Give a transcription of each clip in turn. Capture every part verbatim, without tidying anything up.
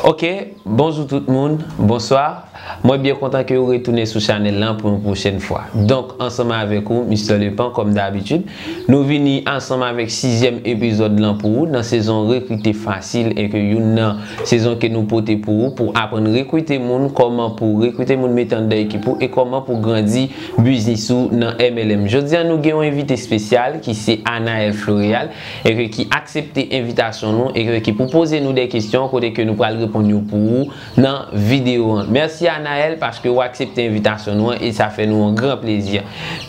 Ok, bonjou tout moun, bonswa. Mwen byen kontan ke ou retounen sou chanèl lan pou yon pwochèn fwa. Donk, ansanm avèk ou, Mister Lepan, kòm dabitid, nou vini ansanm avèk sizyèm epizòd lan pou ou nan sezon Rekrite Fasil, e ke youn nan sezon ke nou pote pou ou, pou aprann rekrite moun, kòman pou rekrite moun mete anndan ekip ou, e kòman pou grandi biznis ou nan M L M. Jodi a, nou gen yon envite espesyal ki se Anaël Floréal, e ke ki aksepte envitasyon nou, e ke ki pwopoze nou de kesyon kote ke nou pral reponn yo pou ou nan videyo an. Mèsi Anaël paske ou aksepte envitasyon nou an e sa fè nou yon gran plezi.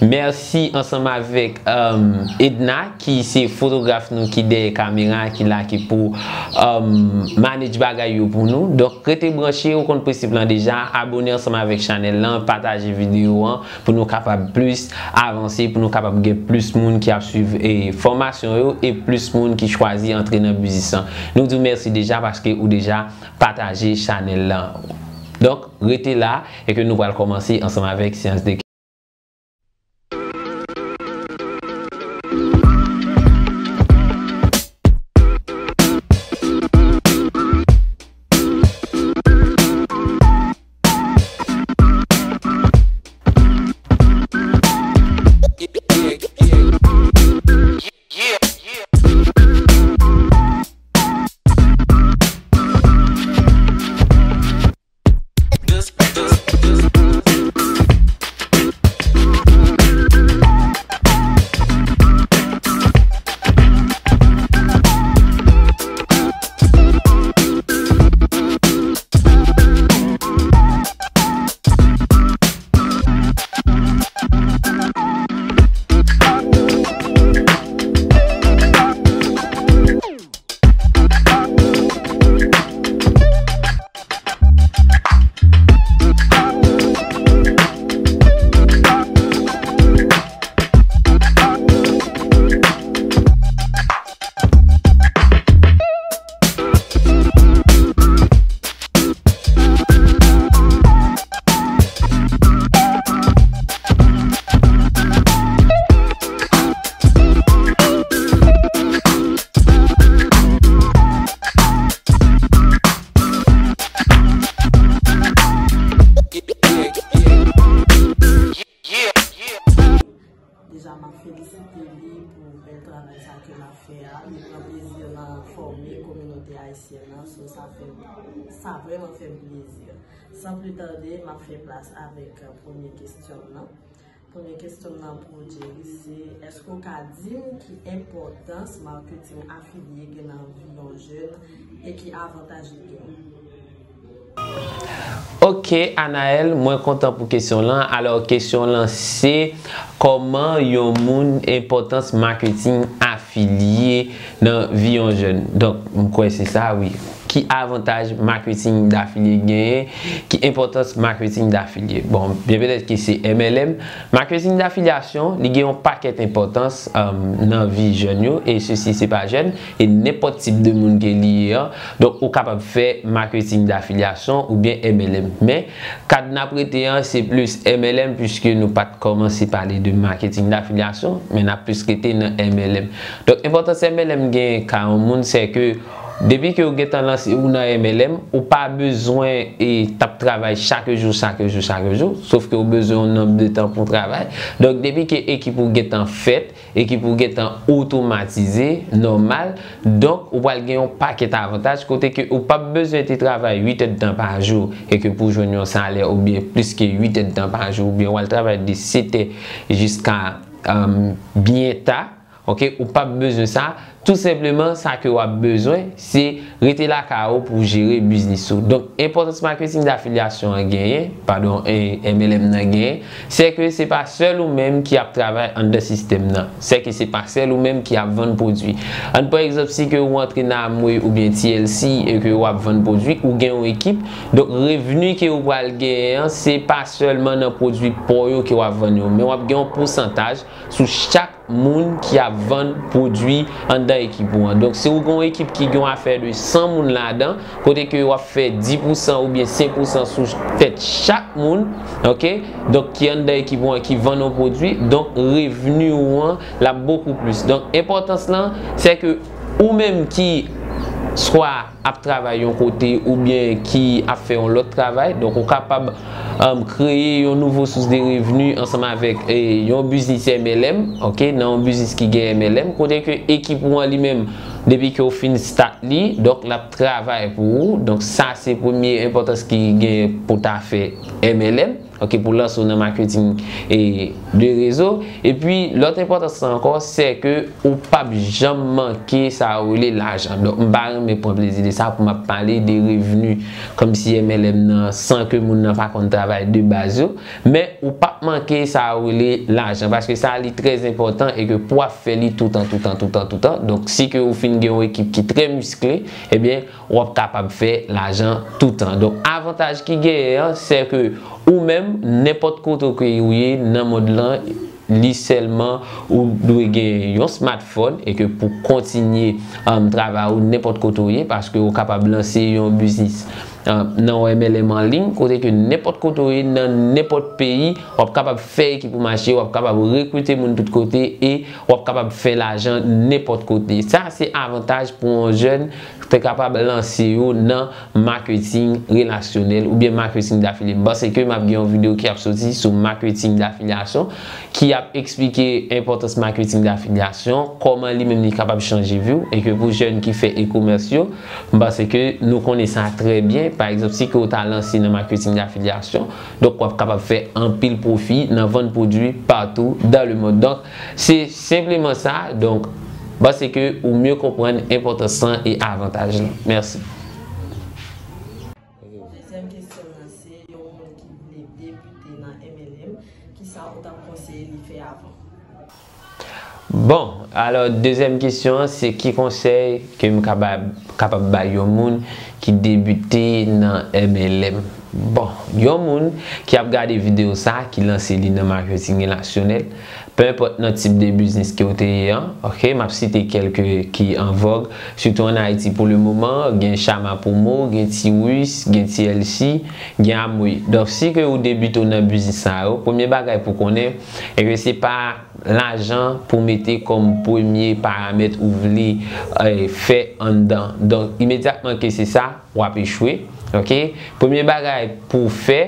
Mèsi ansanm avèk, um, Edna ki se fotograf nou ki dèyè kamera ki la ki pou, um, manage bagay yo pou nou. Donk rete branche, ou konn prensip lan deja, abone ansanm avèk chanèl lan, pataje videyo an pou nou kapab plis avanse, pou nou kapab gen plis moun ki ap swiv, e, fòmasyon yo e plis moun ki chwazi antre nan biznis lan. Nou di w mèsi deja paske ou deja pataje chanèl lan. Donk, rete la e ke nou pral kòmanse ansanm avèk seyans de Deja, m ap felisite li pou bèl travay sa ke l ap fè a. Li pran plezi nan fòme kominote ayisyèn nan. So, sa fè, sa vrèman fè m plezi. San pli tande, m ap fè plas avèk, euh, premye kesyon m nan. Premye kesyon m nan pou Jerry se, èske w ka di m ki enpòtans maketing afilye gen nan vi yon jèn e ki avantaj li genyen? Ok, Anaël, mwen kontan pou kesyon lan. Alò, kesyon lan se, kòman yon moun, enpòtans maketing afilye nan vi yon jèn? Donk, m kwè se sa, wi. Ki avantaj maketing dafilye genyen? Ki enpòtans maketing dafilye? Bon, byen petèt ke se M L M. Maketing dafilyasyon, li gen yon pakèt enpòtans, um, nan vi jèn yo, e sesi se pa jèn, e nenpòt tip de moun ke li ye an. Donk, ou kapab fè maketing dafilyasyon oubyen M L M. Men, kad n ap rete an, se plis M L M, piske nou pa t kòmanse pale de maketing dafilyasyon, men n ap plis rete nan M L M. Donk, enpòtans M L M genyen ka yon moun, se ke depi ke ou gentan lanse ou nan M L M, ou pa bezwen, e, t ap travay chak jou, chak jou, chak jou, sof ke ou bezwen yon nonb de tan pou w travay. Donk, depi ke ekip ou gentan fèt, ekip ou gentan otomatize, nòmal, donk, ou pral gen yon pakèt avantaj kote ke ou p ap bezwen te travay uit èdtan pa jou e ke pou jwenn yon salè oubyen plis ke uit èdtan pa jou, oubyen w al travay de sèt è jiska, um, byen ta. Ok, ou p ap bezwen sa. Tou senpleman, sa ke w ap bezwen, se rete lakay ou pou w jere biznis ou. Donk, enpòtans maketing dafilyasyon an genyen, padon, e, M L M nan genyen, se ke se pa sèl ou menm ki ap travay anndan sistèm nan. Se ke se pa sèl ou menm ki ap vann pwodui. Ann pran egzanp, si ke ou antre nan Amway oubyen T L C e ke w ap vann pwodui, ou gen yon ekip. Donk, revni ke ou pral genyen an, se pa sèlman nan pwodui pa w yo ke w ap vann yo, men w ap gen yon pousantaj sou chak moun ki ap vann pwodui anndan ekip ou an. Donk, si ou gen yon ekip ki gen yon afè de san moun ladan, kote ke w ap fè dis pousan oubyen senk pousan sou tèt chak moun, ok? Donk, ki anndan ekip ou an, ki vann yon pwodui, donk, revni ou an, l ap bokou plis. Donk, enpòtans lan, se ke ou menm ki swa ap travay yon kote oubyen ki ap fè yon lòt travay. Donk, ou kapab, um, kreye yon nouvo sous de revni ansanm avèk, eh, yon biznis M L M, ok, nan yon biznis ki gen M L M, kote ke ekip ou an li menm, depi ke w fin start li, donk, l ap travay pou ou. Donk, sa se premye enpòtans ki gen pou ta fè M L M. Ok, pou lanse w nan maketing e de rezo. Epi, lòt enpòtans lan ankò, se ke ou p ap janm manke sa yo rele lajan. Donk, m pa renmen pran plezi de sa pou m ap pale de revni kòmsi M L M nan, san ke moun nan pa konn travay de baz yo. Men, ou p ap manke sa yo rele lajan, paske sa, li trè enpòtan e ke pou w ap fè li toutan, toutan, toutan, toutan. Donk, si ke ou fin gen yon ekip ki trè miskle, ebyen, w ap kapab fè lajan toutan. Donk, avantaj ki genyen an, se ke ou menm, nenpòt kote ke ou ye nan mond lan, li sèlman ou dwe gen yon smartphone e ke pou kontinye, um, travay ou nenpòt kote ou ye, paske ou kapab lanse yon biznis, um, nan yon M L M an liy, kote ke nenpòt kote ou ye, nan nenpòt peyi, w ap kapab fè ekip ou mache, w ap kapab rekrite moun tout kote e w ap kapab fè lajan nenpòt kote. Sa se avantaj pou yon jèn te kapab lanse yo nan maketing relasyonèl oubyen maketing dafilye. M panse ke m ap gen yon videyo ki ap soti sou maketing dafilyasyon, ki ap eksplike enpòtans maketing dafilyasyon, kòman li menm li kapab chanje vi w, e ke pou jèn ki fè e-commerce yo, m panse ke nou konnen sa trè byen. Pa egzanp, si ke w ta lanse nan maketing dafilyasyon, donk w ap kapab fè anpil pwofi nan vann pwodui patou dans le monde. Donk, se senpleman sa. Donk, m panse ke ou mye konprann enpòtans lan e avantaj lan. Mèsi. Dezyèm kesyon an se, yon moun ki vle debite nan M L M, kisa ou t ap konseye li fè avan? Bon, alò, dezyèm kesyon an, se ki konsèy ke m kapab, kapab bay yon moun ki debite nan M L M? Bon, yon moun ki ap gade videyo sa, ki lanse li nan maketing relasyonèl, pe enpòt nan tip de biznis ke w te ye an, ok, m ap site kèlke ki an vòg, sitou ann Ayiti pou le moman, gen Chama Promo, gen Tiwis, gen T L C, gen Amway. Donk, si ke ou debite w nan biznis sa yo, premye bagay pou konnen, e ke se pa lajan pou mete kòm premye paramèt ou vle, eh, fè anndan. Donk, imedyatman ke se sa, w ap echwe. Ok? Premye bagay pou w fè,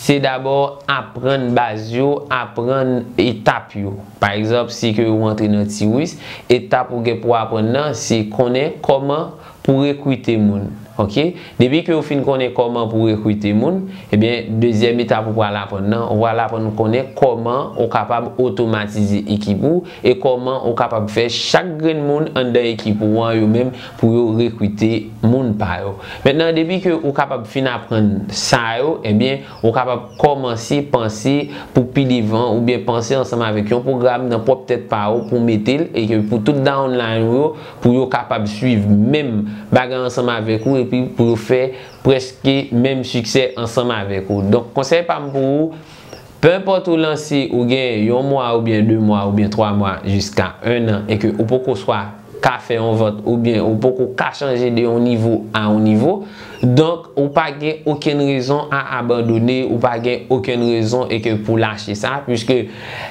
se dabò aprann baz yo, aprann etap yo. Pa egzanp, si ke ou antre nan Tiwis, etap ou gen pou aprann nan, se konnen kòman pou rekrite moun. Ok? Depi ke ou fin konnen kòman pou rekrite moun, ebyen, dezyèm etap ou pral aprann nan, ou pral aprann konnen kòman ou kapab otomatize ekip ou e kòman ou kapab fè chak grenn moun anndan ekip ou an yo menm pou yo rekrite moun pa yo. Mentnan, depi ke ou kapab fin aprann sa yo, ebyen, ou kapab kòmanse panse pou pi devan oubyen panse ansanm avèk yon pwogram nan pwòp tèt pa ou pou mete l e ke pou tout downline ou yo, pou yo kapab swiv menm bagay ansanm avèk ou epi pou yo fè prèske menm siksè ansanm avèk ou. Donk, konsèy pa m pou ou, pe enpòt ou lanse, ou gen yon mwa oubyen de mwa oubyen twa mwa jiska en an e ke ou poko swa ka fè yon vant oubyen ou poko ka chanje de yon nivo a yon nivo, donk, ou pa gen okenn rezon a abandone, ou pa gen okenn rezon e ke pou lache sa, piske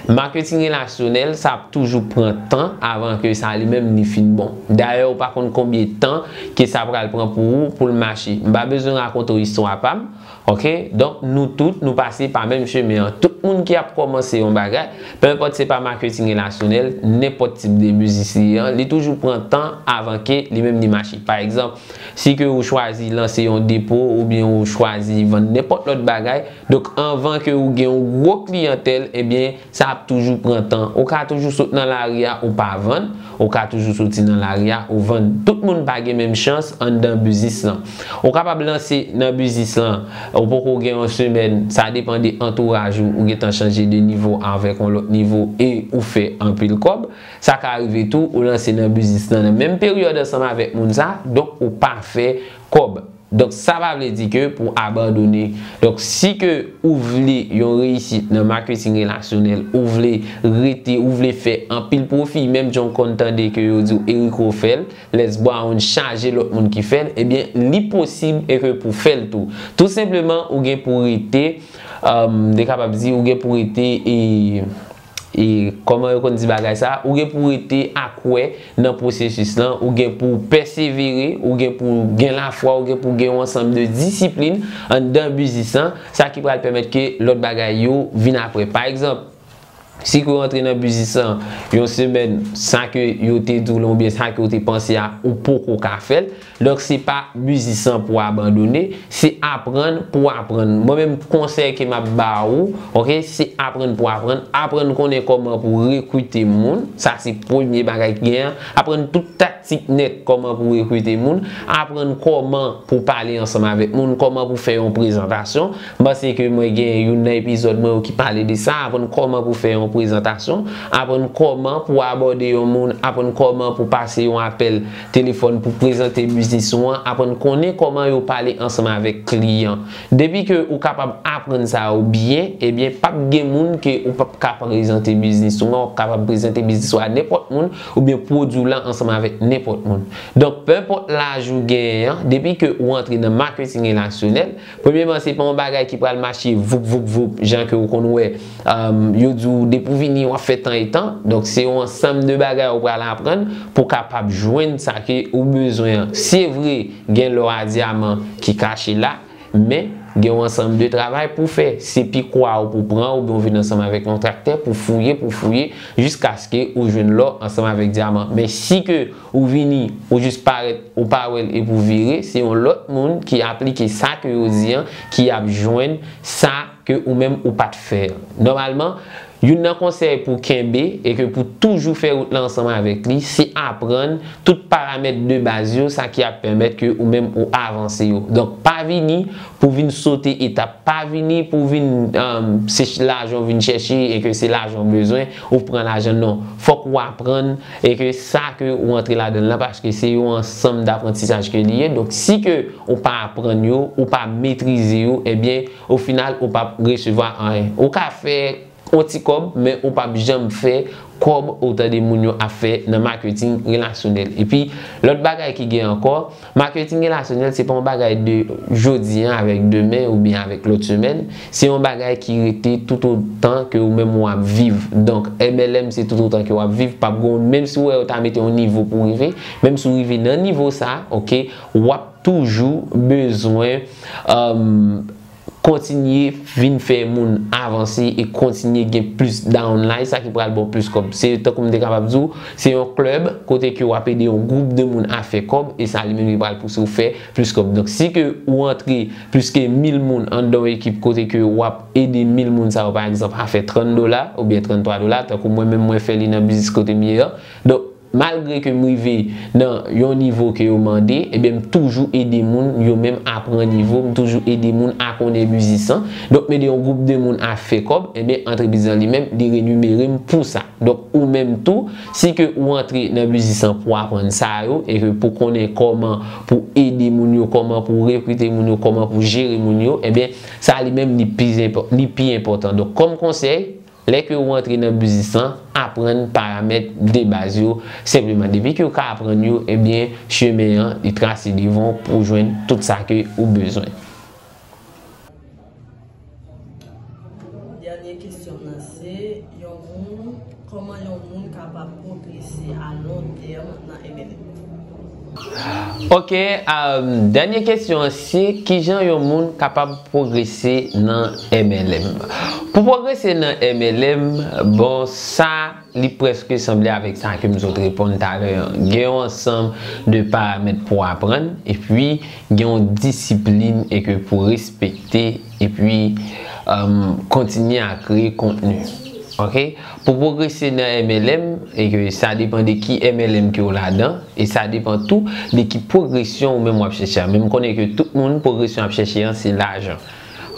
maketing relasyonèl, sa ap toujou pran tan avan ke sa li menm li fin bon. Dayè, ou pa konn konbyen tan ke sa pral pran pou ou pou l mache. M pa bezwen rakonte w istwa pa m, ok? Donk, nou tout, nou pase pa menm chemen an. Tout moun ki ap kòmanse yon bagay, pe enpòt se pa maketing relasyonèl, nenpòt tip de biznis li ye an, li toujou pran tan avan ke li menm li mache. Pa egzanp, si ke ou chwazi lanse yon depo oubyen ou chwazi vann nenpòt lòt bagay, donk anvan ke ou gen yon gwo kliyantèl, ebyen, sa ap toujou pran tan. Ou ka toujou sot nan lari a, ou pa vann, ou ka toujou soti nan lari a, ou vann. Tout moun pa gen menm chans anndan biznis lan. Ou kapab lanse nan biznis lan, ou poko gen yon semèn, sa depann de antouraj ou, ou gentan chanje de nivo avèk yon lòt nivo e ou fè anpil kòb. Sa ka rive tou, ou lanse nan biznis lan nan menm peryòd ansanm avèk moun sa, donk ou pa fè kòb. Donk, sa pa vle di ke pou abandone. Donk, si ke ou vle yon reyisit nan maketing relasyonèl, ou vle rete, ou vle fè anpil pwofi, menm jan w konn tande ke yo di w Eric Rowe fè l, Les Brown chaje lòt moun ki fè l, ebyen, li posib e ke pou fè l tou. Tou senpleman, ou gen pou rete, um, de kapab di, ou gen pou rete e E kòman yo konn di bagay sa, ou gen pou rete akwè nan pwosesis lan, ou gen pou pèsevere, ou gen pou gen lafwa, ou gen pou gen yon ansanm de disiplin anndan biznis lan, sa ki pral pèmèt ke lòt bagay yo vin apre. Pa egzanp, si ke w antre nan biznis lan yon semèn, sa ke yo te di w lan oubyen sa ke w te panse a, ou poko ka fè l. Donk, se pa biznis lan pou abandone, se aprann pou aprann. Mwen menm, konsèy ke m ap ba ou, oke, se aprann pou aprann, aprann konnen kòman pou rekrite moun, sa se premye bagay ki genyen, aprann tout taktik nèt kòman pou rekrite moun, aprann kòman pou pale ansanm avèk moun, kòman pou fè yon prezantasyon. M panse ke mwen gen youn nan epizòd mwen yo ki pale de sa, aprann kòman pou fè yon prezantasyon, aprann kòman pou abòde yon moun, aprann kòman pou pase yon apèl telefòn pou prezante biznis ou an, aprann konnen kòman yo pale ansanm avèk kliyan. Depi ke ou kapab aprann sa yo byen, ebyen, p ap gen moun ke ou p ap ka prezante biznis ou an, w ap kapab prezante biznis ou a nenpòt moun, oubyen pwodui w la ansanm avèk nenpòt moun. Donk, penpòt laj ou genyen an, depi ke ou antre nan maketing relasyonèl, premyèman, se pa yon bagay ki pral mache voup, voup, voup, jan ke ou konn wè, um, yo di w depi w vini, w ap fè tan e tan. Donk, se yon ansanm de bagay ou pral aprann pou w kapab jwenn sa ke ou bezwen an. Se vre, gen lò a dyaman ki kache la, men gen yon ansanm de travay pou w fè. Se pikwa ou pou pran, oubyen w vin ansanm avèk yon traktè pou fouye, pou fouye, jiskaske ou jwenn lò ansanm avèk dyaman. Men si ke ou vini, ou jis parèt, ou pa wè l epi w vire, se yon lòt moun ki aplike sa ke yo di an, ki ap jwenn sa ke ou menm ou pa t fè an. Nòmalman, youn nan konsèy pou kenbe e ke pou toujou fè wout la ansanm avèk li, se aprann tout paramèt de baz yo, sa ki ap pèmèt ke ou menm ou avanse yo. Donk, pa vini pou vin sote etap, pa vini pou vin, um, se ch-, lajan w vin chèche e ke se lajan w bezwen, ou pran lajan, non. Fòk ou aprann e ke sa ke ou antre ladan l lan, paske se yon ansanm daprantisaj ke li ye. Donk, si ke ou pa aprann yo, ou pa metrize yo, ebyen, o final, ou p ap resevwa anyen. Ou ka fè yon ti kòb, men ou p ap janm fè kòb otan de moun yo ap fè nan maketing relasyonèl. Epi, lòt bagay ki gen ankò, maketing relasyonèl, se pa yon bagay de jodi an avèk demen oubyen avèk lòt semèn. Se yon bagay ki rete toutotan ke ou menm w ap viv. Donk, M L M, se toutotan ke w ap viv, p ap gen, menm si w wè yo ta mete yon nivo pou w rive, menm si w rive nan nivo sa, oke, w ap toujou bezwen, um, kontinye vin fè moun avanse e kontinye gen plis downline, sa ki pral ba w plis kòb. Se tankou m te kapab di w, se yon klèb kote ke w ap ede yon gwoup de moun a fè kòb, e sa li menm li pral pouse w fè plis kòb. Donk, si ke ou antre plis ke mil moun anndan yon ekip kote ke w ap ede mil moun sa yo, pa egzanp, a fè trant dola oubyen tranntwa dola, tankou mwen menm mwen fè li nan biznis kote m ye an. Donk, malgre ke m rive nan yon nivo ke yo mande, ebyen, m toujou ede moun, yo menm, a pran nivo, m toujou ede moun a konnen biznis lan. Donk, m ede yon gwoup de moun a fè kòb, ebyen, antrepriz lan li menm, li renimere m pou sa. Donk, ou menm tou, si ke ou antre nan biznis lan pou aprann sa yo, e ke pou konnen kòman pou ede moun yo, kòman pou rekrite moun yo, kòman pou jere moun yo, ebyen, sa li menm, li pi enpò-, li pi enpòtan. Donk, kòm konsèy, lè ke ou antre nan biznis lan, aprann paramèt de baz yo senpleman. Depi ke ou ka aprann yo, ebyen, chemen an, li trase devan w pou w jwenn tout sa ke ou bezwen. Dènye kesyon m nan se, yon moun, kòman yon moun kapab pwogrese a lon tèm nan M L M? Ok, um, dènye kesyon an se, kijan yon moun kapab pwogrese nan M L M? Pou pwogrese nan M L M, bon, sa li prèske sanble avèk sa ke m sot reponn talè an. Gen yon ansanm de paramèt pou aprann, epi gen yon disiplin e ke pou respekte, epi, um, kontinye a kreye kontni. Ok? Pou pwogrese nan M L M, e ke sa depan de ki M L M ke w ladan, e sa depan tou de ki pwogresyon ou menm w ap chèche a. Men m konnen ke tout moun, pwogresyon ap chèche an, se lajan.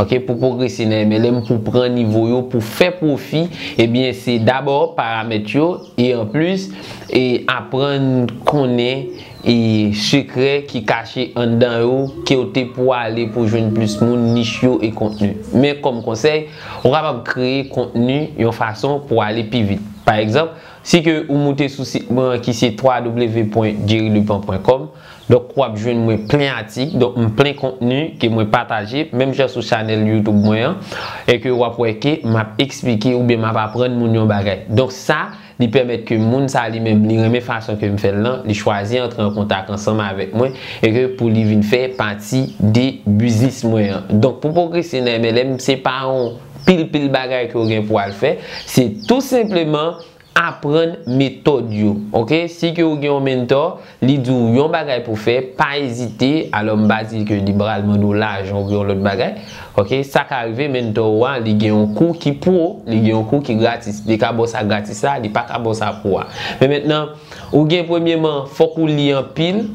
Ok, pou pwogrese nan M L M, pou pran nivo yo, pou fè pwofi, ebyen, se dabò paramèt yo, e anplis, e aprann konnen, e sekrè ki kache anndan yo, kote pou ale pou jwenn plis moun, nich yo e kontni. Men kòm konsèy, ou kapab kreye kontni yon fason pou ale pi vit. Pa egzanp, si ke ou moute sou sit mwen ki se w w w pwen jerry lepant pwen kòm, Donk, w ap jwenn mwen plen atik, donk m plen kontni ke mwen pataje, menm jan sou chanèl YouTube mwen an, e ke w ap wè ke m ap eksplike oubyen m ap aprann moun yon bagay. Donk, sa, li pèmèt ke moun sa li menm, li renmen fason ke m fè l lan, li chwazi antre an kontak ansanm avèk mwen, e ke pou li vin fè pati de biznis mwen an. Donk, pou pwogrese nan M L M, se pa yon pil, pil bagay ke w gen pou w al fè, se tou senpleman aprann metòd yo, oke? Si ke w gen yon mentor, li di w yon bagay pou fè, pa ezite, alò m pa di ke li pral mande w lajan oubyen yon lòt bagay, oke? Sa ka rive, mentor ou a, li gen yon kou ki pwo, li gen yon kou ki gratis. Li ka ba w sa gratis la, li pa ka ba w sa pwo a. Men mentnan, ou gen premyeman, fòk ou li anpil,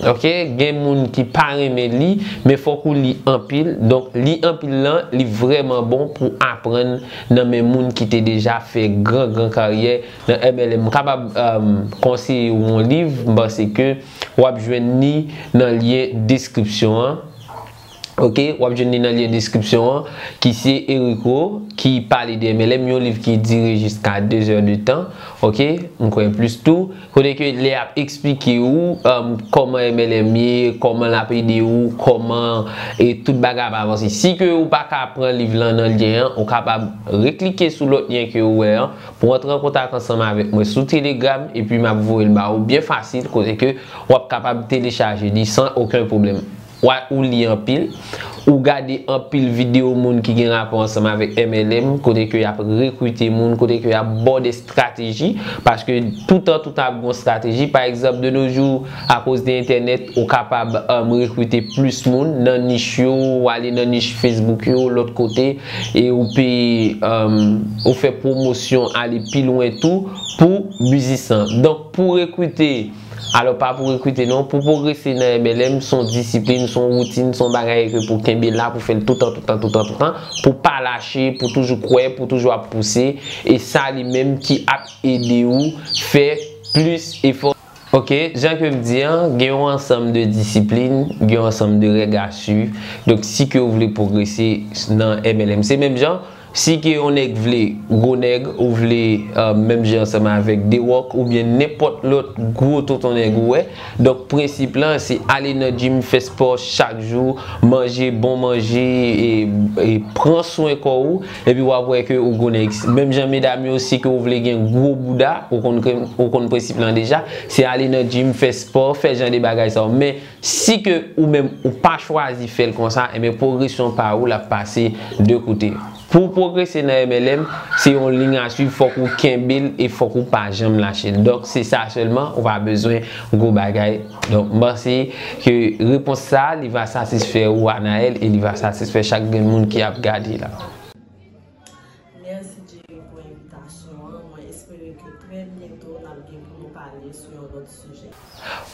oke? Gen moun ki pa renmen li, men fòk ou li anpil. Donk, li anpil lan, li vrèman bon pou aprann nan men moun ki te deja fè gran, gran karyè nan M L M. M kapab, um, konseye w yon liv, m panse ke w ap jwenn li nan lyen deskripsyon an. Oke, w ap jwenn li nan lyen deskripsyon an, ki se Erico, ki pale de M L M, yon liv ki dire jiska de zè de tan. Oke, m kwè plis tou. Kote ke li ap eksplike w, um, kòman M L M ye, kòman l ap ede w, kòman, e, tout bagay ap avanse. Si ke ou pa ka pran liv lan nan lyen an, ou kapab reklike sou lòt lyen ke ou wè an, pou antre an kontak ansanm avèk mwen sou Telegram, epi m ap voye l ba ou byen fasil, kote ke w ap kapab telechaje li san okenn pwoblèm. Ou a, ou li anpil, ou gade anpil videyo moun ki gen rapò ansanm avèk M L M, kote ke y ap rekrite moun, kote ke y ap ba w de estrateji, paske toutan, toutan ap gen yon estrateji. Pa egzanp, de nos jours, akoz de entènèt, ou kapab, um, rekrite plis moun nan nich yo, ou ale nan nich Facebook yo, lòt kote, e ou peye, um, ou fè pwomosyon, ale pi lwen tou pou biznis lan. Donk, pou rekrite, alò pa pou rekrite non, pou pwogrese nan M L M, se yon disiplin, se yon woutin, se yon bagay ke pou kenbe la, pou fè l toutan, toutan, toutan, toutan, pou pa lache, pou toujou kwè, pou toujou ap pouse, e sa li menm ki ap ede w fè plis efò. Oke, jan ke m di an, gen yon ansanm de disiplin, gen yon ansanm de règ a swiv. Donk, si ke w vle pwogrese nan M L M, se menm jan, si ke yon nèg vle gwo nèg, ou vle, euh, menm jan ansanm avèk The Rock, oubyen nenpòt lòt gwo tonton nèg ou wè. Donk, prensip lan, se ale nan gym, fè spò chak jou, manje bon manje, e, e pran swen kò ou, epi w ap wè ke ou gwo nèg. Menm jan medam yo, si ke w vle gen gwo bouda, ou konn, ou konn prensip lan deja, se ale nan gym, fè spò, fè jan de bagay sa yo. Men, si ke ou menm ou pa chwazi fè l konsa, enben pwogresyon pa ou l ap pase de kote. Pou w pwogrese nan M L M, se yon liy a swiv, fòk ou kenbe l e fòk ou pa janm lache l. Donk, se sa sèlman, ou pa bezwen gwo bagay. Donk, m panse ke repons sa, li va satisfè ou, Anaël, e li va satisfè chak grenn moun ki ap gade la. Mèsi, Jerry, pou envitasyon an. Mwen espere ke trè byento, n ap gen pou nou pale sou yon lòt sijè.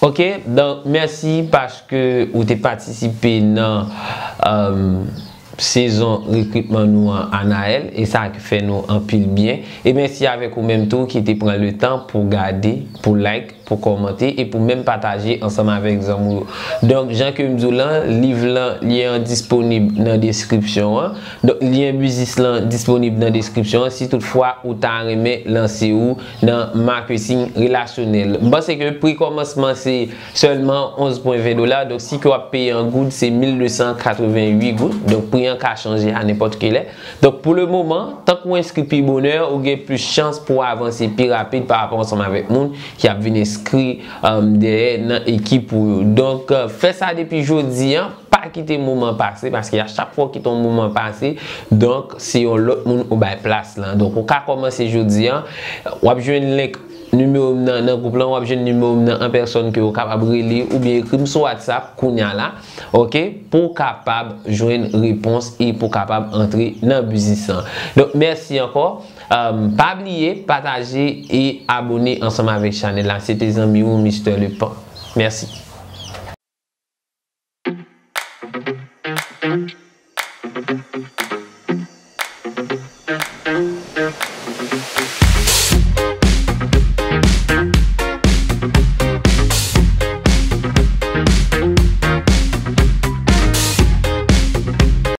Ok, donk, mèsi paske ou te patisipe nan, euh, sezon rekritman nou an, Anaël, e sa fè nou anpil byen. E mèsi avèk ou menm tou ki te pran le tan pou gade, pou like, pou kòmante e pou menm pataje ansanm avèk zanmi w yo. Donk, jan ke m di w lan, liv lan, lyen an disponib nan deskripsyon an. Donk, lyen biznis lan disponib nan deskripsyon an si toutfwa ou ta renmen lanse w nan maketing relasyonèl. M panse ke pri kòmansman se sèlman onz pwen ven dola. Donk, si ke w ap peye an goud, se mil de san katreven uit goud. Donk, pri an ka chanje a nenpòt ki lè. Donk, pou le moman, tank ou enskri pi bonè, ou gen plis chans pou w avanse pi rapid pa rapò ansanm avèk moun ki ap vin enskri, um, dèyè nan ekip ou yo. Donk, euh, fè sa depi jodi an, pa kite moman pase, paske a chak fwa w kite yon moman pase, donk, se yon lòt moun ou bay plas lan. Donk, ou ka kòmanse jodi an, w ap jwenn link nimewo m nan, nan gwoup lan, w ap jwenn nimewo m nan an pèsòn ke w kapab rele oubyen ekri m sou WhatsApp kounya la, ok, pou w kapab jwenn repons e pou w kapab antre nan biznis lan. Donk, mèsi ankò. Um, pa bliye pataje e abone ansanm avèk chanèl la. Se te zanmi w, Mister Lepant. Mèsi.